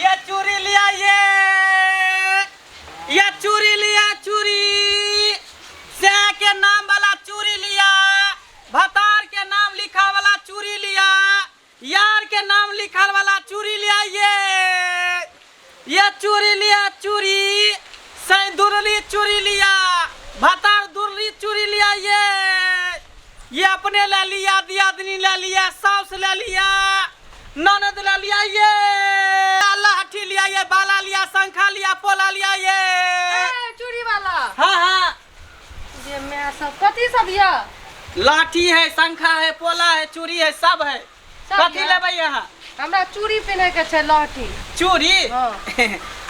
ये चूड़ी लिया ये चूड़ी लिया चूड़ी से के नाम वाला चूड़ी लिया भतार के नाम लिखा वाला चूड़ी लिया यार के नाम लिखल वाला चूड़ी लिया ये चूड़ी लिया चूड़ी सै दुरली चूड़ी लिया भतार दुरली चूड़ी लिया ये अपने ले लिया दियादनी ले लिया साउस ले लिया ननद ले लिया ये लाठी लिया ये बाला लिया शंखा लिया पोला लिया ये ए, चूड़ी वाला हाँ हाँ जे मैं सब कथी सब यऽ लाठी है शंखा है पोला है चूड़ी है सब है सब कथी यऽ? लेबै अहाँ हमरा चूड़ी पहिनै के छै लहठी चूड़ी हाँ।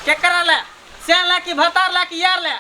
केकरा ले से ले कि भतार ले कि यार ले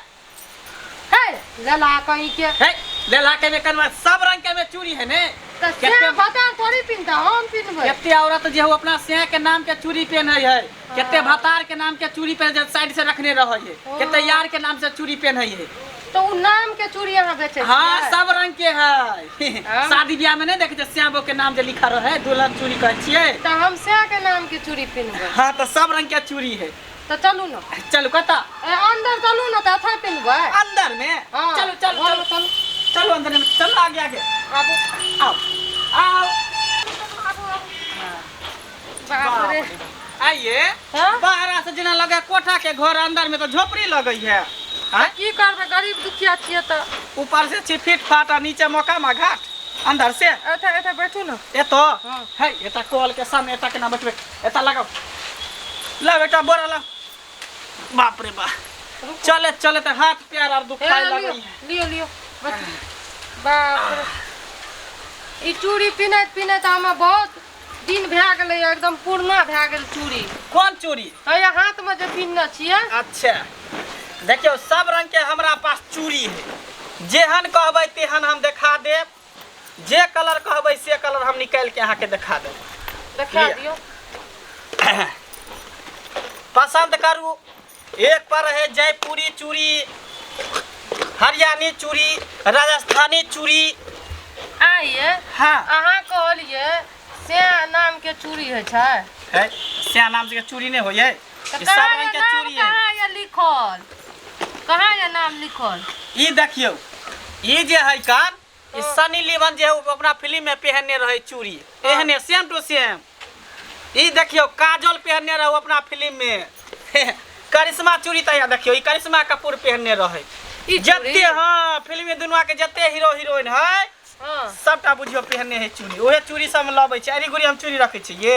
हे लला कहीं के हे लेला के में कनवा सब रंग के में चूड़ी है ने तऽ से केते भतार थोड़ी पिन्हता हम पिन्हबै केते औरत जे हो अपना से के नाम के चूड़ी पहनै है केते भतार के नाम के चूड़ी पहन साइड से रखने रहै है केते यार के नाम से चूड़ी पहनै है तऽ ओ नाम के चूड़ी अहाँ बेचै हाँ छियै सब रंग के है हाँ। शादी ब्याह में नहीं देखे श्यामो के नाम जे लिखा रहे दुल्हन चूड़ी कहै छियै तऽ हम सएह के नाम के चूड़ी पिन्हबै हाँ तो सब रंग के चूड़ी है तऽ चलू ने चलू कतऽ ए, अंदर चलू ने तऽ अथाइ पिन्हबै अंदर में हाँ चलू चलू घरमे चलू चलू चलू अंदर में चलू आगे आगे आबू आओ आओ आबू आबू बाप रे आइए हाँ? बाहर से जेना लगे कोठा के घर अंदर में तो झोपड़ी लगे है आँय? की करबै गरीब दुखिया छियै तऽ ऊपर से छी फिट फाट आ नीचे मकामा घाट अंदर से एतऽ एतऽ बैठू ने एतो हाँ। है एता कल के सामने एता केना बैठबै एता लगाओ ला बेटा बोरा ला बाप रे बा चले चले तऽ हाथ पैर आर हे, दुखाए लियो लगै है लियो लियो बैठू। बाप रे ई चूड़ी पिन्हैत पिन्हैत हमरा बहुत दिन भए गेलै एकदम पुरना भए गेल चूड़ी कोन चूड़ी हैया हाथमे जे पिन्हने छियै अच्छा देखियौ सब रंग के हमरा पास चूड़ी है जेहन कहबै तेहन हम देखा देब जे कलर कहबै से कलर हम निकालि के अहाँके देखा देब देखा लिअ। दियौ पसंद करू एक पर है जयपुरी चूड़ी हरियाणी चूड़ी राजस्थानी चूड़ी आइए हाँ अहाँ कहलियै श्या नामके चूड़ी होइ छै है श्या नाम से चूड़ी नहीं होइए तऽ ई सब कहाँ रंग ये के नाम चूड़ी है कहाँ ये लिखल कहाँ ये नाम लिखल ई देखियौ ई जे है कान ई सनी लीवन जे है ओ अपना फिल्म में पहनने रहे चूड़ी एहने सेम टू सेम ई देखियौ काजल पहनने रहे अपना फिल्म में करिश्मा चूड़ी तऽ देखियौ ई करिश्मा कपूर पहनने रहे ई चूड़ी? जते हाँ फिल्म में दुनिया के जते हीरो हीरोइन है हाँ सबटा बुझियौ पहनने है चूड़ी ओहे चूड़ी सब हम लबै छी अरी गुड़ी हम चूड़ी रखै छी ये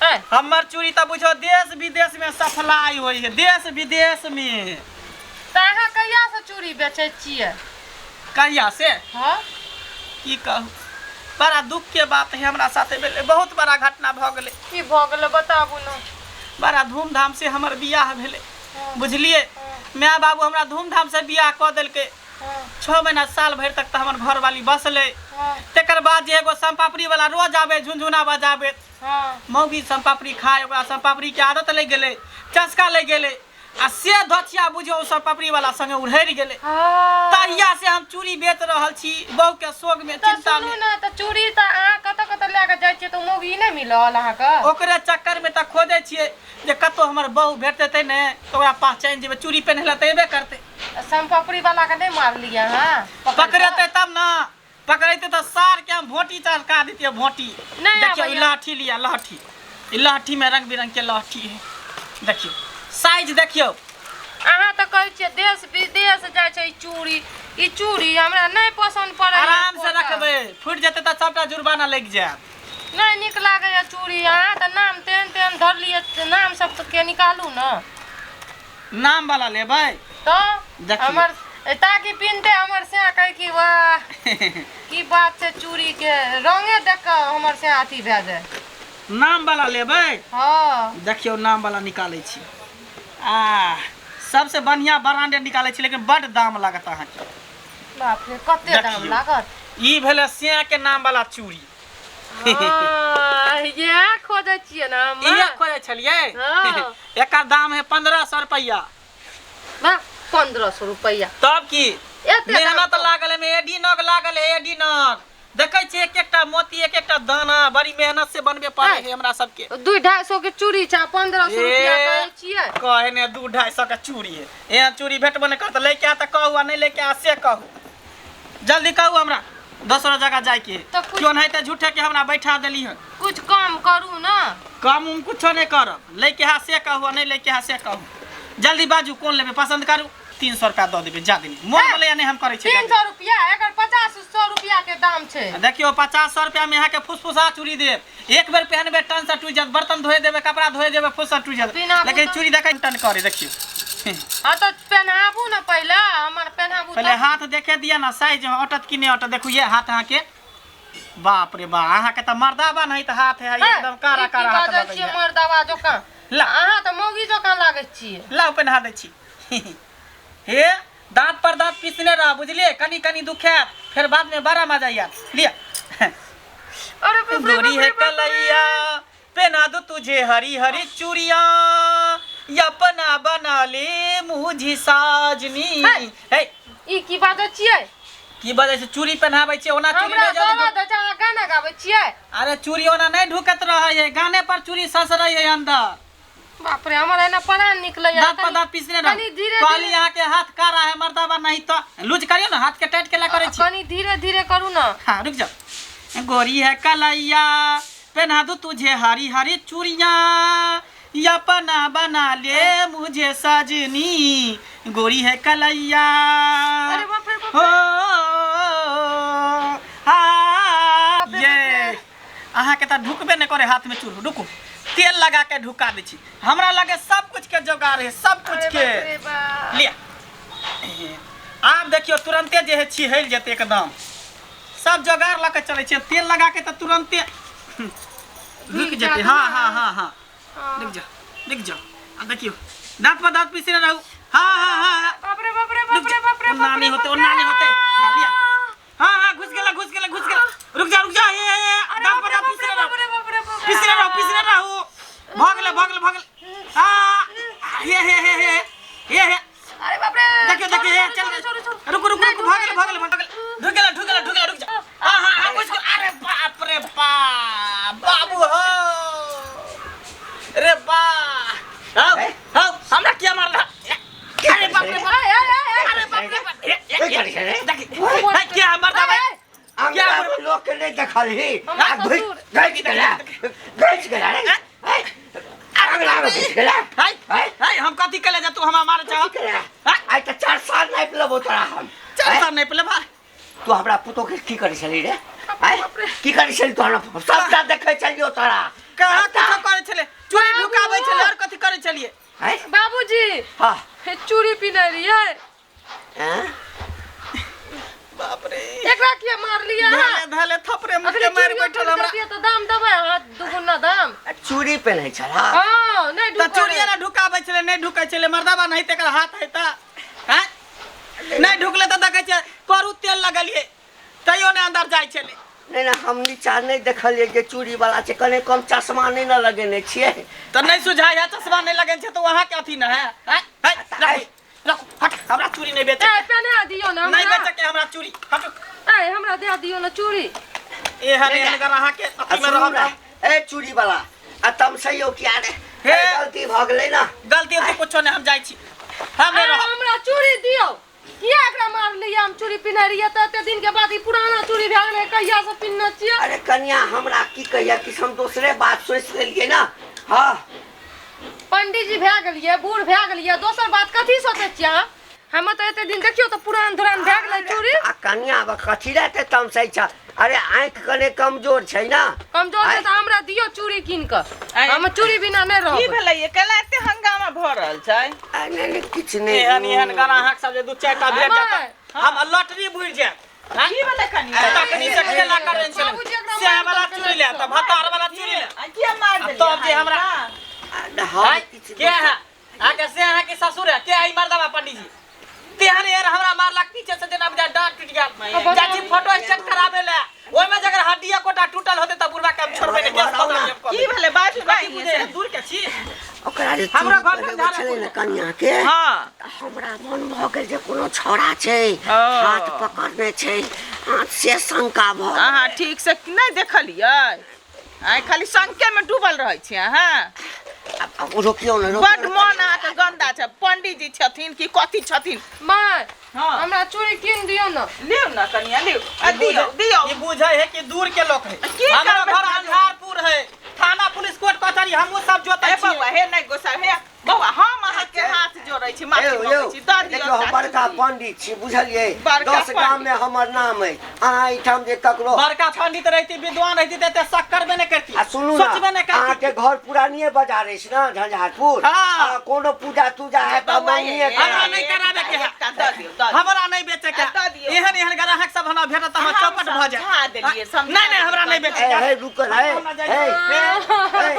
ए, हमर चूड़ी तऽ बुझियौ देश विदेश में सप्लाई होइ है देश विदेश में तऽ अहाँ कहियासँ चूड़ी बेचै छियै कहिया से हाँ की कहू बड़ा दुख के बात है हमरा साथे भेलै बहुत बड़ा घटना भऽ गेलै की भऽ गेलै बताबू ने बड़ा धूमधाम से हमर बियाह भेलै हाँ, बुझलियै हाँ, माय बाबू हमरा धूमधाम से बियाह कऽ देलकै हाँ, छओ महीना साल भरि तक तऽ हमर घरवाली बसलै हाँ, तकर बाद जे एगो सोनपापड़ी वाला रोज आबै झुनझुना बजाबै हाँ। मौगी सोनपापड़ी खाय ओकरा सोनपापड़ी के आदत लागि गेलै चस्का लागि गेलै आ से धोचिया बुझियौ सोनपापड़ी वाला संगे उड़हरि गेलै हाँ। तहिया से हम चूड़ी बेच रहल छी बहू के शोक में तऽ चिंता सुनू में ने तऽ चूड़ी तऽ अहाँ कतऽ कतऽ लए कऽ जाइ छियै तऽ मौगी नहि मिलल अहाँके ओकरे चक्कर में तऽ खोजै छियै जे कतौ हमर बहू भेटतै ने तऽ ओकरा पास चलि जेबै चूड़ी पेन्है लए तऽ एबे करतै सोनपापड़ी वाला के नहि मारलियै अहाँ पकड़ि कऽ? पकड़ेतै तब ने पकड़ेतै तऽ सार के हम भोटी चढ़का दितियै भोटी नहि देखियौ ई आबैया। लहठी लिअ लहठी ई लहठी में रंग बिरंग के लहठी है देखियौ साइज देखियौ अहाँ तऽ कहै छियै देश विदेश जाइ छै ई चूड़ी ई चूड़ी हमरा नहि पसन्द पड़ै आराम से रखबै फूटि जेतै तऽ सबटा जुर्माना लागि जायत नहि नीक लागैया चूड़ी अहाँ तऽ नाम तेहन तेहन धरलियै से नाम सब के निकालू ने नाम वाला लेबै तऽ देखियौ। हमर ताकि पिन्हते हमर से कहै कि वाह की बात छै चूड़ी के रंगे देख कऽ हमर से अथी भए जाय नाम वाला लेबै हँ देखियौ नाम वाला निकालै छी आ सबसे बढ़िया ब्रांडेड निकालै छी लेकिन बड दाम लागत अहाँके बाप रे कते दाम देखियौ। लागत ई भेलै सिया के नाम वाला चूड़ी हँ, इएह खोजै छियै ने हम इहे खोजै छलियै हँ। एकर दाम है 1500 रुपैआ वाह 1500 रुपैआ तब की एते दाम मेहनत कम। लागल है एडी नग लागल है एडी नग देखै छियै एक एकटा मोती एक एकटा दाना बड़ी मेहनत से बनबे पड़ै है हमरा सबके। 2-250 के चूड़ी छै, 1500 रुपया कहै छियै। कहे ने 2-250 के चूड़ी है, एहन चूड़ी भेटबो नहि करत। लैके आ तऽ कहू आ नहि लैके आ से कहू, जल्दी कहू, हमरा दोसरो जगह जाइके है। तऽ कुछ- क्यों नहीं तऽ झूठे के हमरा बैठा देली हन। कुछ कम करू ना। कम उम कुछो नहीं करब, लैके हा से कहू आ नहीं लैके हा से कहू। जल्दी बाजू कोन लेबै, पसंद करू। 300 रुपया दऽ देबै, जा देली मोन बोलैया नहीं हम करै छी। 300 रुपया? एकर 50-100 रुपया के दाम छै। देखियो 50-100 रुपया में अहाँके फुसफुसा चूड़ी देब, एक बेर पहनबै टन से टूटि जायत। बर्तन धोए देबै, कपड़ा धोए देबै, फुस से टूटि जायत। बिना लेकिन बुतल- चूड़ी देखै टन करे देखियो। हाँ तऽ पेन्हाबू ने पहिले, हमर पेन्हाबू। पहिले हाथ देखे दिया ना, साइज अटत कि नहीं अटत। देखू ये हाथ अहाँके, बाप रे बा, अहाँके तऽ मर्दाबा नहीं तऽ हाथ है एकदम कारा कारा हाथ बाजै छियै लगैया। मर्दाबा जकाँ? ला। अहाँ तऽ मौगी जकाँ लागै छियै। लाउ पेन्हा दै छी। हे दांत पर दांत पीसने रह, बुझलिए? कनी कनी दुखायत, फेर बाद में बड़ा मजा आयत। लिया। अरे बाप रे, गोरी बाप है रे, बाप रे। कलैया, पहना दो तुझे हरी हरी चूड़िया, अपना बना ले मुझे साजनी। हे। हे। ई की बाजै छियै? की बजै छै? चूड़ी पहनाबै छियै ओना चूड़ी हमरा नहि जल्दी दर्द होइ छै, अहाँ गाना गाबै छियै। अरे चूड़ी ओना नहि ढुकत रहै है, गाने पर चूड़ी ससरै है अंदर। बाप रे, हमर एना प्राण निकलैया। दांत पर दांत पीसने रह। कनी धीरे कहली अहाँ के हाथ कारा है मर्दाबा नहीं तो लूज करियो ना हाथ के, टाइट केला करै छी? कनी धीरे धीरे करू ना। हाँ रुक जाओ। गोरी है कलैया, पहना दो तुझे हरी हरी चूड़िया, अपना बना ले मुझे सजनी, गोरी है कलैया। अरे बाप रे, बाप हो हाँ बाप रे, ये बाप रे। अहाँके तऽ ढुकबे नहि करे हाथ में चूड़। रुकू, तेल लगा के ढुका दै छी। हमरा लगे सब कुछ के जोगाड़ है, सब कुछ अरे के। बाप रे बाप। लिया, आब देखियौ तुरन्ते जे है छिहैल जेतै एकदम। सब जोगाड़ लऽ के चलै छियै, तेल लगा के तऽ तुरन्ते रुकि जेतै। जात हाँ ना। हाँ हाँ हाँ। हाँ। रुक जाओ रुक जाओ, आ देखियौ दांत पर दांत पीसने रहू। हाँ हाँ हाँ हाँ। बाप रे बाप रे बाप रुक रे बाप रे जा, बाप ओना रे नहीं होते, बाप ओना रे। नहीं होते। हाँ, लिया। हाँ हाँ, घुस गेला घुस गेला घुस गेला। रुक जा रुक जा, हे हे हे, अरे दांत बाप पर रे दांत बाप पीसने रे रहू। बाप रे बाप रे बाप रे। पीसने रहू पीसने रहू। भऽ गेलै भऽ गेलै भऽ गेलै। हाँ हे हे हे हे हे हे। अरे बाप रे। देखियो देखियो, हे छोड़ू, चल छोड़ू, छोड़ू, छोड़ू। रुक रुक नहीं, रुक, भऽ गेलै भऽ गेलै भऽ गेलै, ढुक गेला ढुक गेला ढुक गेला, रुक जा। हाँ हाँ हाँ, घुस गेल। अरे बाप रे बाप, बाबू हो रे बा, हौ हौ, हमरा किया मारला? अरे बाप रे बाप, ए, ए, ए, ए। अरे बाप रे बाप, ए, ए, की करै छै रे? देखी हे, किया मरदा भाई? अंगना में लोग के नहीं देखलही। हमरा आ घुस ससुर। घुस गेला घुस गेला रे। हैं? अंगना में घुस गेला। हाय हैं? हाय, हम कथी केले जे तू हमरा मारे चाह? की केला? आइ तऽ 4 साल नापि लेबो तोरा हम। चल हैं? सर नहीं पले भाई। तू हमरा पुतोह के की करै छली रे? हैं? की करै छली तू हमरा? सबटा देखै छलियौ तोरा। कहाँ सबटा। कुछो करै छले, चूड़ी ढुकाबै छले और कथी करै छलिए? हैं? बाबूजी। हाँ। हे, चूड़ी पिन्है रहियै। हैं? बाप रे, एकरा किया मारलियै अहाँ? धले धले थपरे मुँह अखनी के मारि चूड़ियो बैठल खरीद हमरा। देतियै तऽ दाम देबै अहाँ दुगुना दाम। चूड़ी पेन्है छला? हाँ, नहि तऽ ढुकल। चूड़िए ने ढुकाबै छलै, नहि ढुकै छलै मर्दाबा नहीं तेकर हाथ है तऽ हैं? नहि ढुकलै तऽ देखै छियै करू तेल लगलियै तैयो नहि अंदर जाइ छलै। नहि नहि, हम नीचा नहि देखलियै जे चूड़ी वाला छै। कने कम चश्मा नहि ने लगेने छियै। तऽ नहि सुझाइ है, चश्मा नहि लगेने छै तऽ अहाँके अथी ने है। हैं? हैं? राखू राखू, हट, हमरा चूड़ी नहि बेचै। ए, पेन्हा दियौ ने नहि हमरा। बेचके हमरा चूड़ी, हटू। ए, हमरा दे दियौ ने चूड़ी। एहन एहन अगर अहाँके अथी में सुनू रहब ने, ए चूड़ी वाला, आ तमसैयो किया रे? हे। अरे गलती भऽ गेलै ने। गलती उलती कुछो नहि, हम जाइ छी, हम नहि अरे रहब। हमरा चूड़ी दियौ। किया एकरा मारलियै? हम चूड़ी पिन्है रहियै तऽ एते दिन के बाद ई पुराना चूड़ी भए गेलै, कहिया से पिन्हने छियै। अरे कनिया, हमरा की कहिया कि हम दोसरे बात सोचि लेलियै ने। हाँ। पंडीजी भए गेलियै, बूढ़ भए गेलियै, दोसर बात कथी सोचै छियै अहाँ? हम तऽ एते दिन देखियौ तऽ पुरान धुरान भए गेलै चूड़ी। आ कनिया, आब कथी रहते तमसै छ? अरे आँखि कने कमजोर छै ने। कमजोर छै तऽ हमरा दियौ चूड़ी कीन कऽ, हम चूड़ी बिना नहि की रहब। भेलै? केला एते हंगामा भऽ रहल छै? आ, नहि नहि, किछु नहि। एहन एहन गाना अहाँके सब जे दू चारि टा भेट जायत, हम लॉटरी बुझि जायत। हैं? की भेलै कनिया? तखनी से खेला करै छलै बाबूजी एकरा सेह मारि वाला देलकै। चूड़ी ले तऽ भतार वाला चूड़ी ले। आ किया मार आ देलियै तब जे हमरा आ, हम हैं? किछु के है अहाँके से? अहाँके ससुर है के है? ई मर्दवा पंडीजी तेहन एहन हमरा मारलक पीछे से जेना बुझाय डाँट टूटि गेल। चाची फोटो स्टेट कराबे ले, ओहिमे जकर हड्डी एकोटा टूटल होतै तऽ बुढ़वा के हम छोड़बै नहि, केस पकड़ाबी हम कऽ की देबै। भेलै बाजू कथी बाजू बुझै है, दूर के छी। ओकरा जे हमरा चूड़ी घर पर पहिरबै झाड़ा छलै ने फूक। कनिया के, हाँ। तऽ हमरा मन भऽ गेल जे कोनो छौड़ा छै, ओ। हाथ पकड़ने छै। हाँ, से शंका भऽ अहाँ ठीक से नहि देखलियै आइ खाली शंके मे डूबल रहै छी अहाँ आब रोकियौ ने रोकियौ बड ने। मन अहाँके गन्दा छै पंडीजी छथिन कि कथी छथिन माय हँ हमरा चूड़ी कीन दियौ ने लिउ ने कनिया लिउ आ दियौ दियौ ई बुझै है कि दूर के लोक है की हमरा करबै? घर अंधारपुर है थाना पुलिस कोर्ट कचहरी हमहूँ सब जोतै ए छियै बौआ हे नहि गोसा हे बौआ हम अहाँके हाथ जोड़ै छी माफी यौ यौ मांगै छी दऽ दियौ देखियौ हम एकटा बड़का चूड़ी। पंडित छी बुझलियै बड़का 10 गाम में हमर नाम अछि अहाँ एहिठाम जे ककरो बड़का पंडित रहती विद्वान रहती तऽ एते शक करबे नहि करती आ सुनू ना सोचबे नहि करती अहाँके घर पुरानिये बाजार अछि ने झंझारपुर हाँ। आ, कोनो पूजा तूजा है तऽ बौआ, मंगनीये हे, हमरा करायब। नहि कराबे के है। एकटा दऽ दियौ दऽ दियौ। हमरा नहि बेचे के आ, दऽ दियौ। एहन एहन ग्राहक सब हमरा भेटत तऽ हमर हम चौपट भऽ समझा जायत देलियै, समझा नहि नहि हमरा नहि बेचे ए के हे रुकल हे हमरा जाइ हे हे।